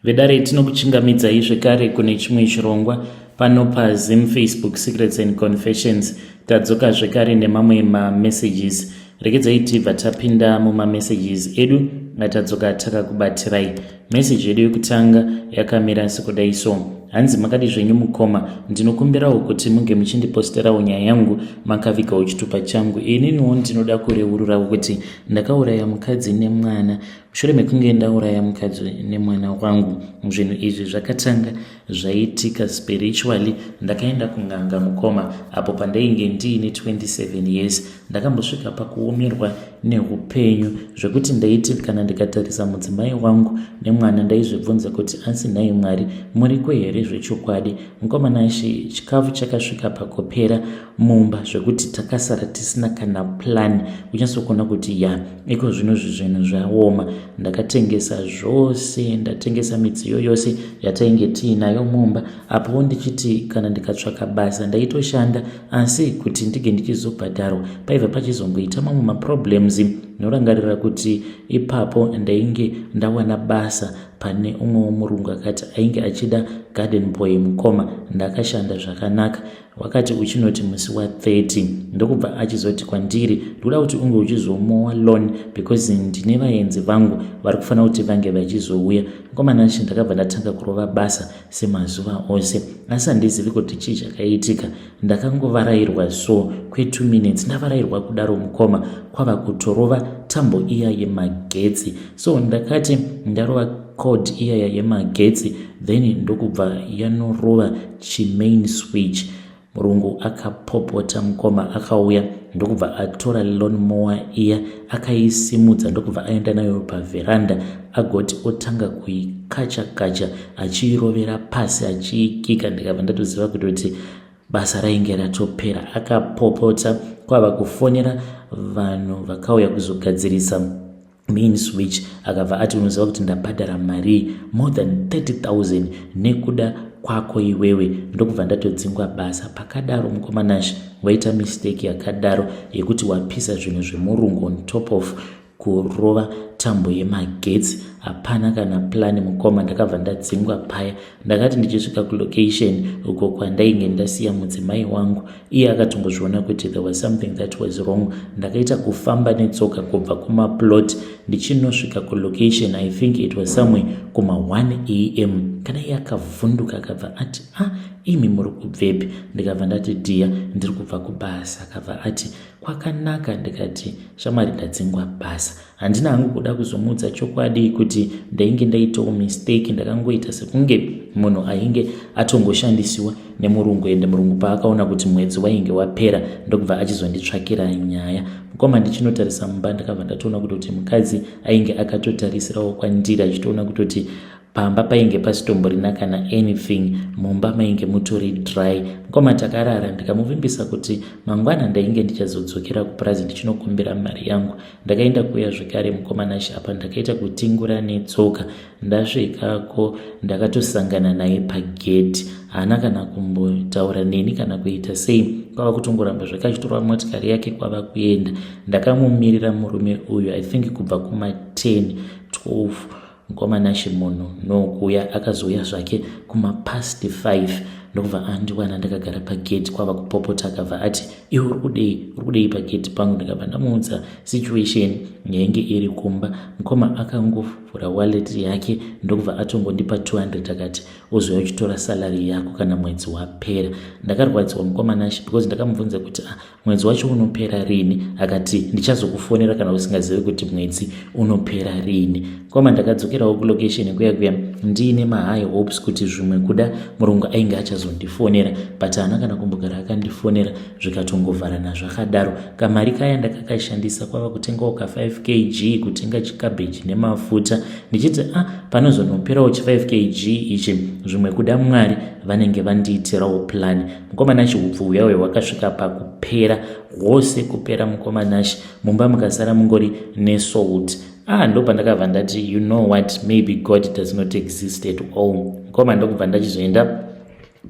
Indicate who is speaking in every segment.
Speaker 1: Vedare, tinokuchingamidzai zvekare kune chimwe chirongwa pano paZim Facebook Secrets and Confessions. Tadzoka zvekare nemamwe mamessages. Regedzai tibva tapinda mumamessages edu atadzoka takakubatirai. Meseji yedu yekutanga yakamira sekudai so: Hanzi, "Makadi zvenyu mukoma? Ndinokumbirawo kuti munge muchindiposterawo nyaya yangu makavigawo chitupa changu. Ininiwo ndinoda kureururawo kuti ndakauraya mukadzi nemwana. Mushure mekunge ndauraya mukadzi nemwana wangu, zvinhu izvi zvakatanga zvaitika spiritually. Ndakaenda kung'anga mukoma, apo pandainge ndiine 27 years. Ndakambosvika pakuomerwa neupenyu zvekuti ndaiti kana ndikatarisa mudzimai wangu nemwana, ndaizvibvunza kuti, asi nhai Mwari, muriko here zvechokwadi?" Mukoma Nashe, chikafu chakasvika pakupera mumba zvekuti takasara tisina kana plan. Kunyatsokuona kuti ya, iko zvino zvinhu zvaoma. Ndakatengesa zvose, ndatengesa midziyo yose yatainge tiinayo mumba. Apowo ndichiti kana ndikatsvaka basa, ndaitoshanda, asi kuti ndige ndichizobhadharwa paibva pachizongoita mamwe maproblems. Ndinorangarira kuti ipapo ndainge ndawana basa pane umwewo murungu akati ainge achida garden boy. Mukoma, ndakashanda zvakanaka. Wakati uchinoti musi wa30, ndokubva achizoti kwandiri, 'Ndikuda kuti unge uchizomowa lawn because ndine vaenzi vangu vari kufanira kuti vange vachizouya.' Mukoma Nashe, ndakabva ndatanga kurova basa semazuva ose, asi handizivi kuti chii chakaitika. Ndakangovarayirwa so kwe2 minutes. Ndavarayirwa kudaro mukoma, kwava kutorova tambo iya yemagetsi. So ndakati ndarova cord iyaya yemagetsi, then ndokubva yanorova chimain switch. Murungu akapopota mukoma, akauya ndokubva atora lawn mower iya, akaisimudza, ndokubva aenda nayo pavheranda, agoti otanga kuikacha kacha, achiirovera pasi, achiikika. Ndikabva ndatoziva kutoti basa rainge ratopera. Akapopota, kwava kufonera vanhu vakauya kuzogadzirisa main switch. Akabva ati, 'Unoziva kuti ndabhadhara mari more than 30,000 nekuda kwako iwewe?' Ndokubva ndatodzingwa basa pakadaro. Mukoma Nashe, waita mistake yakadaro yekuti wapisa zvinhu zvemurungu on top of kurova tambo yemagetsi, hapana kana plan mukoma. Ndakabva ndadzingwa paya. Ndakati ndichisvika kulocation uko kwandainge ndasiya mudzimai wangu, iye akatongozviona kuti there was something that was wrong. Ndakaita kufamba netsoka kubva kumaplot ndichinosvika kulocation. I think it was somewhere kuma1 am. Kana iye akavhunduka, akabva ati, 'Ah, imi muri kubvepi?' Ndikabva ndati, 'Dear, ndiri kubva kubasa.' Akabva ati, 'Kwakanaka?' Ndikati, 'Shamwari, ndadzingwa basa.' Handina hangu kuda kuzomuudza chokwadi kuti ndainge ndaitawo mistake. Ndakangoita sekunge munhu ainge atongoshandisiwa nemurungu. Ende murungu paakaona kuti mwedzi wainge wapera, ndokubva achizonditsvakira nyaya. Mukoma, ndichinotarisa mumba, ndakabva ndatoona kutoti mukadzi ainge akatotarisirawo kwandiri, achitoona kutoti pamba painge pasitomborina kana anything, mumba mainge mutori dry. Mukoma, takarara, ndikamuvimbisa kuti mangwana ndainge ndichazodzokera kupurazi ndichinokumbira mari yangu. Ndakaenda kuuya zvekare mukoma Nashe. Apa ndakaita kutingura netsoka. Ndasvikako, ndakatosangana naye pageti. Haana kana kumbotaura neni kana kuita sei, kwava kutongoramba zvake achitorwa motikari yake, kwava kuenda. Ndakamumirira murume uyu, I think kubva kuma10, 12. Mukoma Nashe, munhu nokuuya. Akazouya zvake kumapast 5, ndokubva andiwana ndakagara pageti, kwava kupopota. Akabva ati, 'Iwe uri kudei? Uri kudei pageti pangu?' Ndikabva ndamuudza situation yainge iri kumba. Mukoma, akangovhura wallet yake, ndokubva atongondipa 200, akati, 'Uzouya uchitora salary yako kana mwedzi wapera.' Ndakarwadziwa mukoma Nashe, because ndakamubvunza kuti, 'Ah, mwedzi wacho unopera rini?' Akati, 'Ndichazokufonera kana usingazivi kuti mwedzi unopera rini.' Mukoma, ndakadzokerawo kulocation kuya kuya ndiine mahigh hopes kuti zvimwe kuda murungu ainge achazondifonera, but haana kana kumbogara akandifonera, zvikatongovharana zvakadaro. Kamari kaya ndakakashandisa, kwava kutengawo ka5 kg, kutenga chikabheji nemafuta, ndichiti, a ah, panozonoperawo chi5 kg ichi, zvimwe kuda Mwari vanenge vandiitirawo plan." Mukoma Nashe, upfu huya uyo hwakasvika pakupera hwose, kupera mukoma Nashe, mumba mukasara mungori nesalt. Ah, ndo pandakabva ndati, "You know what? Maybe God does not exist at all." Mukoma, ndokubva ndachizoenda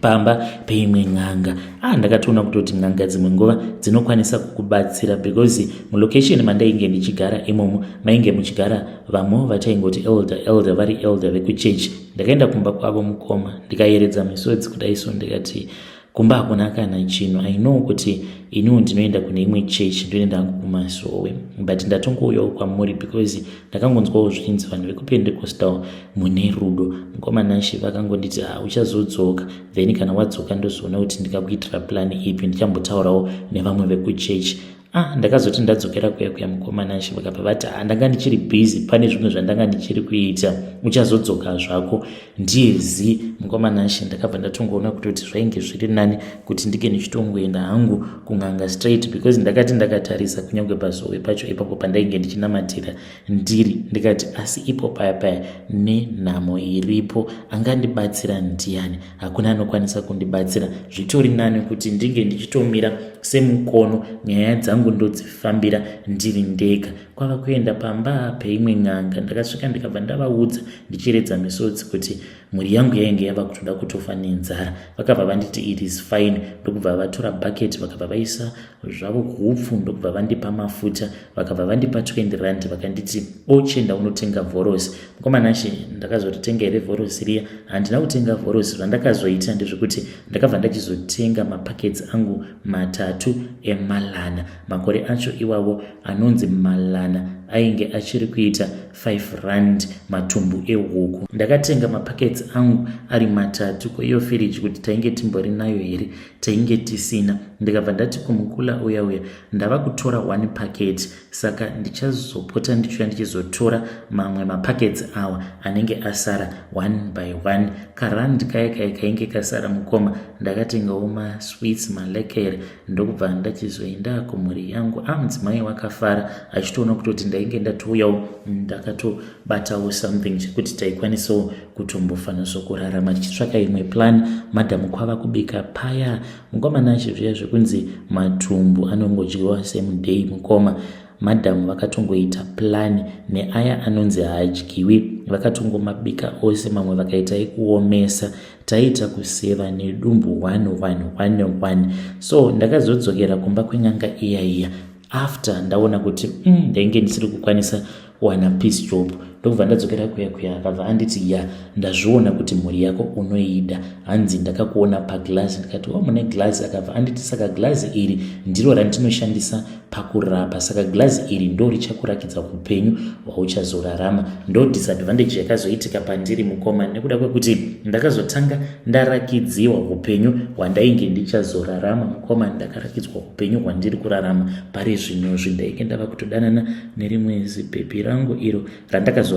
Speaker 1: pamba peimwe n'anga. Ah, ndakatoona kutoti n'anga dzimwe nguva dzinokwanisa kukubatsira because mulocation mandainge ndichigara imomo mainge muchigara vamwe vataingoti elder elder vari elder vekuchechi. Ndakaenda kumba kwavo mukoma, ndikayeredza misodzi kudai so, ndikati kumba hakuna kana chinhu. I know kuti iniwo ndinoenda kune imwe chechi, ndoenda hangu kumasowe, but ndatongouyawo kwamuri because ndakangonzwawo zvichinzi vanhu vekuPentecostal mune rudo. Mukoma Nashe, vakangonditi, "Ha, uchazodzoka, then kana wadzoka ndozoona kuti ndikakuitira plan ipi, ndichambotaurawo nevamwe vekuchechi." Ah, ndakazoti ndadzokera kuya kuya, mukoma Nashe, vakabva vati, "Ah, ndanga ndichiri busy, pane zvimwe zvandanga ndichiri kuita, uchazodzoka zvako." Ndiye zi, mukoma Nashe, ndakabva ndatongoona kutoti zvainge zviri nani kuti ndinge ndichitongoenda hangu kun'anga straight, because ndakati ndakatarisa kunyange pasowe pacho ipapo pandainge ndichinamatira ndiri, ndikati asi ipo paya paya nenhamo iripo, angandibatsira ndiani? Hakuna anokwanisa kundibatsira. Zvitori nani kuti ndinge ndichitomira semukono, nyaya dzangu ndodzifambira ndiri ndega. Kwava kuenda pamba peimwe n'anga. Ndakasvika, ndikabva ndavaudza ndichiredza misodzi kuti mhuri yangu yainge yava kutoda kutofa nenzara. Vakabva vanditi, "It is fine." Ndokubva vatora bhaketi, vakabva vaisa zvavo hupfu, ndokubva vandipa mafuta, vakabva vandipa 20 rand, vakanditi, "Ochienda unotenga vhorosi." Mukoma Nashe, ndakazototenga here vhorosi riya? Handina kutenga vhorosi. Zvandakazoita ndezvekuti ndakabva ndachizotenga mapakets angu matatu emalana. Makore acho iwavo anonzi malana ainge achiri kuita 5 rand matumbu ehuku. Ndakatenga mapakets angu ari matatu. Kweiyo firiji kuti tainge timbori nayo here? Tainge tisina. Ndikabva ndati kumukula uya uya, "Ndava kutora one packet, saka ndichazopota ndichiuya ndichizotora mamwe mapakets awa anenge asara one by one." Karandi kaya kaya kainge kasara, mukoma, ndakatengawo masweets, malekere, ndokubva ndachizoenda kumhuri yangu. A, mudzimai wakafara achitoona kutoti ndainge ndatouyawo ndakatobatawo something chekuti taikwanisawo kutombofanisa kurarama tichitsvaka imwe plan. Madhamu kwava kubika paya, mukoma Nashe, zviya zvekunzi matumbu anongodyiwa same day, mukoma, madhamu vakatongoita plan neaya anonzi haadyiwi, vakatongomabika ose, mamwe vakaita ekuomesa. Taita kuseva nedumbu 1 1 1 1. So ndakazodzokera kumba kwen'anga iya iya after ndaona kuti ndainge ndisiri kukwanisa kuwana piece job. Ndokubva ndadzokera kuya kuya, akabva anditi, "Ya, ndazviona kuti mhuri yako unoida." Hanzi, "Ndakakuona paglazi." Ndikati, "Wa, mune glazi?" Akabva anditi, "Saka glazi iri ndiro randinoshandisa pakurapa, saka glazi iri ndo richakurakidza upenyu hwauchazorarama." Ndo disadvantage yakazoitika pandiri, mukoma, nekuda kwekuti ndakazotanga ndarakidziwa upenyu hwandainge ndichazorarama. Mukoma, ndakarakidzwa upenyu hwandiri kurarama pari zvinozvi. Ndainge ndava kutodanana nerimwe zibhebhi rangu iro randakazoramba.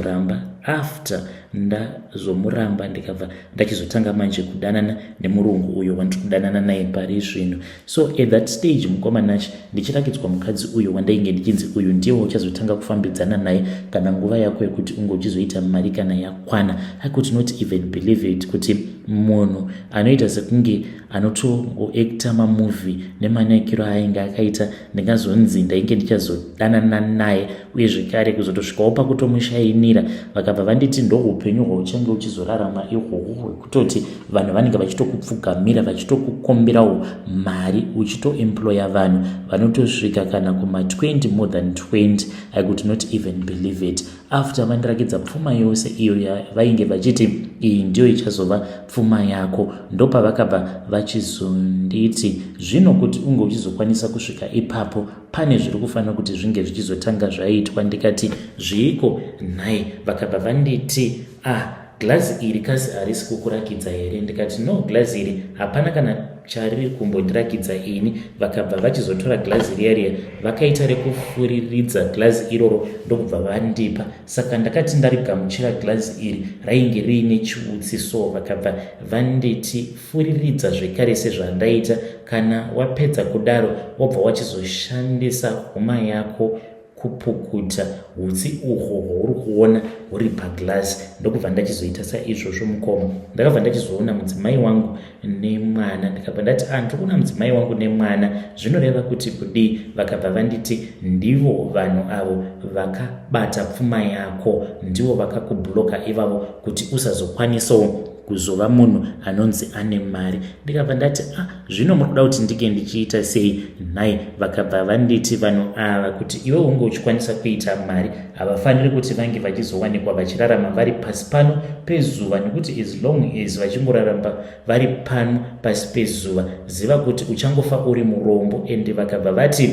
Speaker 1: After ndazomuramba, ndikabva ndachizotanga manje kudanana nemurungu uyo wandiri kudanana naye pari zvino. So at that stage, mukoma Nashe, ndichirakidzwa mukadzi uyo wandainge ndichinzi uyu ndiye uchazotanga kufambidzana naye kana nguva yako yekuti unge uchizoita mari kana yakwana, I could not even believe it kuti munhu anoita sekunge anotongoacta mamovie nemanakiro ainge akaita, ndingazonzi ndainge ndichazodanana naye, uye zvekare kuzotosvikawo pakutomushainira. Vakabva vanditi, "Ndo upenyu hwauchange uchizorarama ihwohwo, hwekutoti vanhu vanenge vachitokupfugamira, vachitokukomberawo mari, uchitoemploya vanhu vanotosvika kana kuma20, more than 20." I could not even believe it. After vandirakidza pfuma yose iyo yavainge vachiti iyi ndiyo ichazova pfuma yako, ndopavakabva vachizonditi, "Zvino kuti unge uchizokwanisa kusvika ipapo, pane zviri kufanira kuti zvinge zvichizotanga zvaitwa." Ndikati, "Zviiko nhai?" Vakabva vanditi, "Ah, glazi iri kasi harisi kukurakidza here?" Ndikati, "No, glazi iri hapana kana chariri kumbondirakidza ini." Vakabva vachizotora glazi riya riya, vakaita rekufuriridza glazi iroro, ndokubva vandipa. Saka ndakati ndarigamuchira glazi iri, rainge riine chiutsi, so vakabva vanditi, "Furiridza zvekare sezvandaita. Kana wapedza kudaro, wobva wachizoshandisa huma yako kupukuta hutsi uhwo hwauri kuona huri paglazi." Ndokubva ndachizoita saizvozvo, mukoma. Ndakabva ndachizoona mudzimai wangu nemwana. Ndikabva ndati, "Ah, ndiri kuona mudzimai wangu nemwana, zvinoreva kuti kudii?" Vakabva vanditi, "Ndivo vanhu avo vakabata pfuma yako, ndivo vakakubloka ivavo kuti usazokwanisawo." kuzova munhu anonzi ane mari. Ndikabva ndati, ah, zvino muri kuda kuti ndinge ndichiita sei nhai? Vakabva vanditi vanhu ava kuti iwe unge uchikwanisa kuita mari, havafaniri kuti vange vachizowanikwa vachirarama vari pasi pano pezuva, nekuti as long as vachingoraramba vari pano pasi pezuva, ziva kuti uchangofa uri murombo. Ende vakabva vati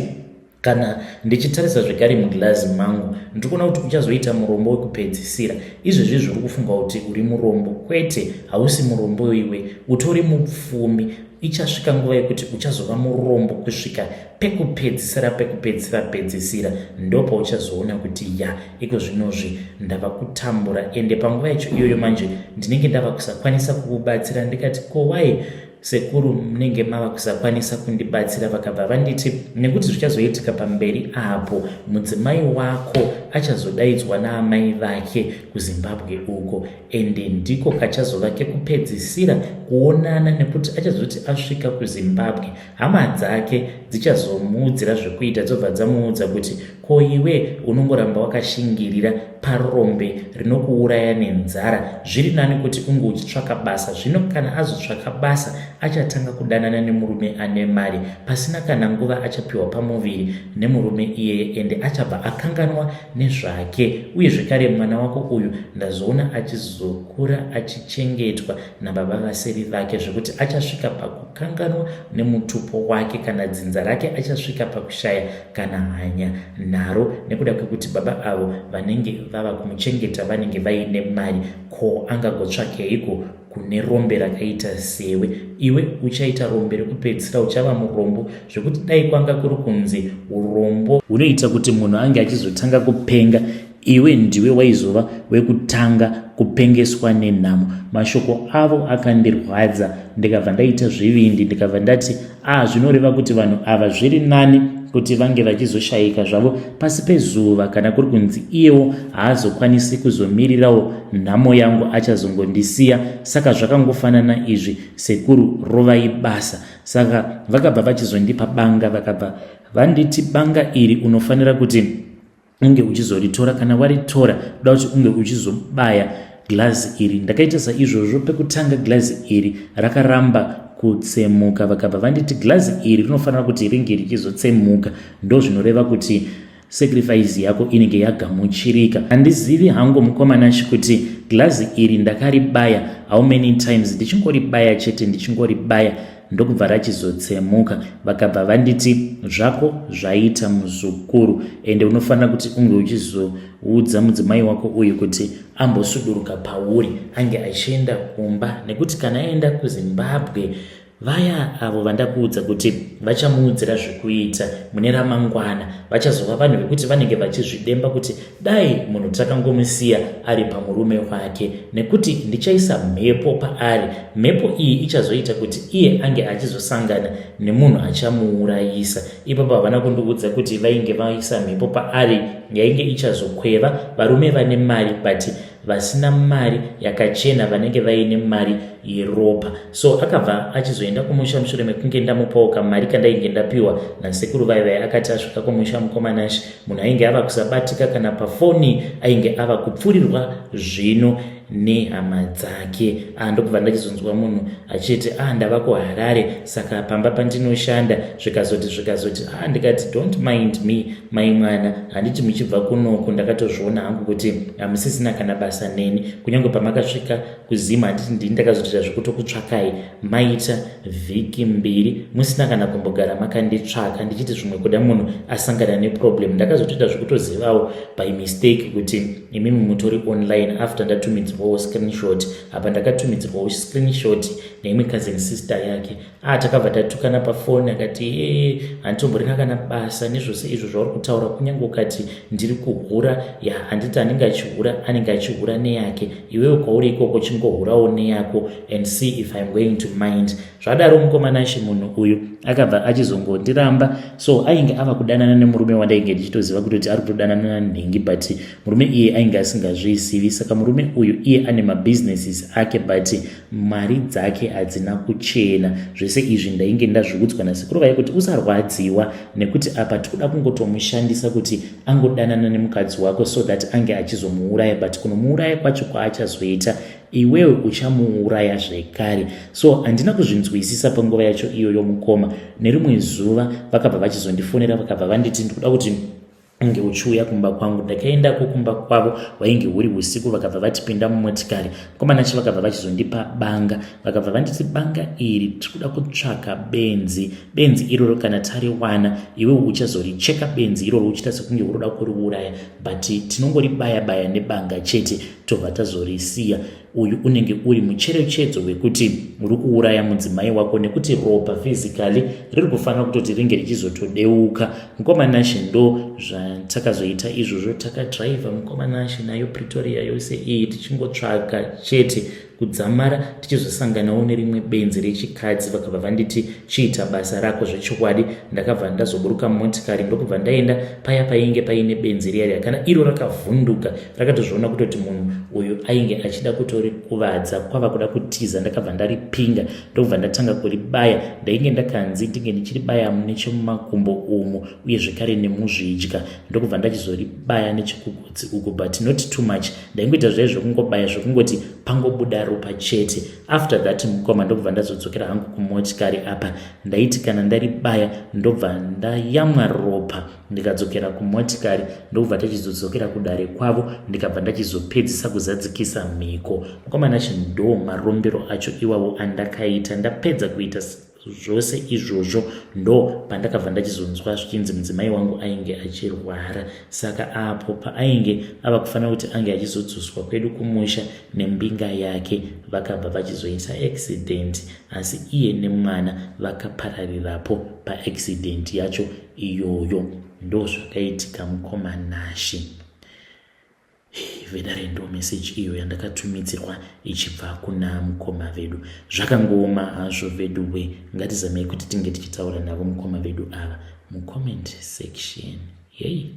Speaker 1: kana ndichitarisa zvekare mugirazi mangu, ndiri kuona kuti uchazoita murombo wekupedzisira. Izvezvi zviri kufunga kuti uri murombo, kwete, hausi murombo, iwe utori mupfumi. Ichasvika nguva yekuti uchazova murombo kusvika pekupedzisira, pekupedzisira pedzisira, ndopauchazoona kuti ya, iko zvinozvi ndava kutambura. Ende panguva yacho iyoyo manje ndinenge ndava kusakwanisa kukubatsira. Ndikati, ko why, sekuru, munenge mava kusakwanisa kundibatsira? Vakabva vanditi nekuti zvichazoitika pamberi apo, mudzimai wako achazodaidzwa naamai vake kuZimbabwe uko, ende ndiko kachazova kekupedzisira kuonana, nekuti achazoti asvika kuZimbabwe, hama dzake dzichazomuudzira zvekuita, dzobva dzamuudza kuti, ko iwe unongoramba wakashingirira parombe rinokuuraya nenzara, zviri nani kuti unge uchitsvaka basa. Zvino kana azotsvaka basa, achatanga kudanana nemurume ane mari. Pasina kana nguva achapiwa pamuviri nemurume iyeye, ende achabva akanganwa nezvake. Uye zvekare mwana wako uyu ndazoona achizokura achichengetwa nababa vaseri vake, zvekuti achasvika pakukanganwa nemutupo wake kana dzinza rake, achasvika pakushaya kana hanya naro, nekuda kwekuti baba avo vanenge vava kumuchengeta vanenge vaine mari. Ko angagotsvakeiko kune rombe rakaita sewe? Iwe uchaita rombe rekupedzisira, uchava murombo zvekuti dai kwanga kuri kunzi urombo hunoita kuti munhu ange achizotanga kupenga, iwe ndiwe waizova wekutanga kupengeswa nenhamo. Mashoko avo akandirwadza, ndikabva ndaita zvivindi, ndikabva ndati, a, zvinoreva kuti vanhu ava zviri nani kuti vange vachizoshayika zvavo pasi pezuva, kana kuri kunzi iyewo haazokwanisi kuzomirirawo nhamo yangu, achazongondisiya. Saka zvakangofanana izvi, sekuru, rovai basa. Saka vakabva vachizondipa banga, vakabva vanditi banga iri unofanira kuti unge uchizoritora. Kana waritora, kuda kuti unge uchizobaya glazi iri. Ndakaita saizvozvo. Pekutanga glazi iri rakaramba kutsemuka. Vakabva vanditi glazi iri rinofanira kuti ringe richizotsemuka, ndo zvinoreva kuti sacrifice yako inenge yagamuchirika. Handizivi hangu, mukomanashi, kuti glazi iri ndakaribaya how many times, ndichingoribaya chete, ndichingoribaya, ndokubva rachizotsemuka. Vakabva vanditi, zvako zvaita, muzukuru, ende unofanira kuti unge uchizoudza mudzimai wako uyu kuti ambosuduruka pauri, ange achienda kumba, nekuti kana aenda kuZimbabwe, vaya avo vandakuudza kuti vachamuudzira zvekuita mune ramangwana vachazova vanhu vekuti vanenge vachizvidemba kuti dai munhu takangomusiya ari pamurume wake, nekuti ndichaisa mhepo paari. Mhepo iyi ichazoita kuti iye ange achizosangana nemunhu achamuurayisa. Ipapo havana kundiudza kuti vainge vaisa mhepo paari yainge ichazokweva varume vane mari but vasina mari yakachena, vanenge vaine mari yeropa. So akabva achizoenda kumusha mushure mekunge ndamupawo kamari kandainge ndapiwa nasekuru vaivai. Akati asvika kumusha, mukomanashi, munhu ainge ava kusabatika kana pafoni, ainge ava kupfurirwa zvino nehama dzake. Ah, ndokubva ndachizonzwa munhu achiti, ah, ndava kuHarare, saka pamba pandinoshanda zvikazoti zvikazoti. Ah, ndikati, don't mind me, mai mwana, handiti muchibva kunoku ndakatozviona hangu kuti hamusisina kana basa neni. Kunyange pamakasvika kuZima, handiti ndini ndakazotoita zvekutokutsvakai? Maita vhiki 2 musina kana kumbogara makanditsvaka, ndichiti zvimwe kuda munhu asangana neproblem. Ndakazotoita zvekutozivawo by mistake kuti imimi mutori online after ndatumidzirwawo screenshot. Apa ndakatumidzirwawo screenshot neimwe cousin sister yake. Ah, takabva tatukana pafoni. Akati, e, handitomborina kana basa nezvose izvo zvauri kutaura. Kunyange ukati ndiri kuhura, ya, handiti anenge achihura anenge achihura neyake. Iwewe kwauri ikoko chingohurawo neyako and see if I'm going to mind. Zvadaro, mukomanashi, munhu uyu akabva achizongondiramba. So ainge ava kudanana nemurume wandainge ndichitoziva kutoti ari kutodanana nanhingi, but murume iye ainge asingazvizivi. Saka murume uyu iye ane mabusinesses ake, but mari dzake hadzina kuchena. Zvese izvi ndainge ndazviudzwa nasekuru vaye kuti usarwadziwa, nekuti apa tikuda kungotomushandisa kuti angodanana nemukadzi wako so that ange achizomuuraya, but kunomuuraya kwacho kwaachazoita. iwewe uchamuuraya zvekare. So handina kuzvinzwisisa panguva yacho iyoyo mukoma. Nerimwe zuva vakabva vachizondifonera, vakabva vanditi ndikuda kuti unge uchiuya kumba kwangu. Ndakaendako kumba kwavo, hwainge huri usiku. Vakabva vatipinda mumotikari, mukomana chi vakabva vachizondipa banga, vakabva vanditi banga iri tiri kuda kutsvaka benzi. Benzi iroro kana tariwana, iwe uchazoricheka benzi iroro uchiita sekunge uroda kuriuraya, but tinongoribaya baya nebanga chete, tobva tazorisiya. Uyu unenge uri mucherechedzo wekuti uri kuuraya mudzimai wako, nekuti ropa physically riri kufanira kutoti ringe richizotodeuka. Mukoma Nashe, ndo zvatakazoita izvozvo. Takadhiraivha, mukoma Nashe, nayo Pretoria yose iyi tichingotsvaga chete, kudzamara tichizosanganawo nerimwe benzi rechikadzi. Vakabva vanditi chiita basa rako zvechokwadi. Ndakabva ndazoburuka mumotikari, ndokubva ndaenda paya painge paine benzi riya riya. Kana iro rakavhunduka, rakatozviona kutoti munhu uyu ainge achida kutorikuvadza, kwava kuda kutiza. Ndakabva ndaripinga, ndokubva ndatanga kuribaya. Ndainge ndakanzi ndinge ndichiribaya nechemumakumbo umu uye zvekare nemuzvidya. Ndokubva ndachizoribaya nechekugotsi uku, but not too much. Ndaingoita zvai zvekungobaya, zvekungoti pangobuda ropa chete. After that, mukoma, ndokubva ndazodzokera hangu kumotikari. Apa ndaiti kana ndaribaya, ndobva ndayamwa ropa, ndikadzokera kumotikari, ndokubva tachizodzokera kudare kwavo, ndikabva ndachizopedzisa kuzadzikisa mhiko. Mukoma Nashe, ndo marombero acho iwawo andakaita. Ndapedza kuita zvose izvozvo, ndo pandakabva ndachizonzwa zvichinzi mudzimai wangu ainge achirwara. Saka apo paainge ava kufanira kuti ange achizodzoswa kwedu kumusha nembinga yake, vakabva vachizoita accident, asi iye nemwana vakapararirapo paaccident yacho iyoyo. Ndo zvakaitika, mukoma Nashe. Vedare, ndo meseji iyo yandakatumidzirwa ichibva kuna mukoma vedu. Zvakangooma hazvo vedu we. Ngatizamei kuti tinge tichitaura navo mukoma vedu ava mucomment section. Yei.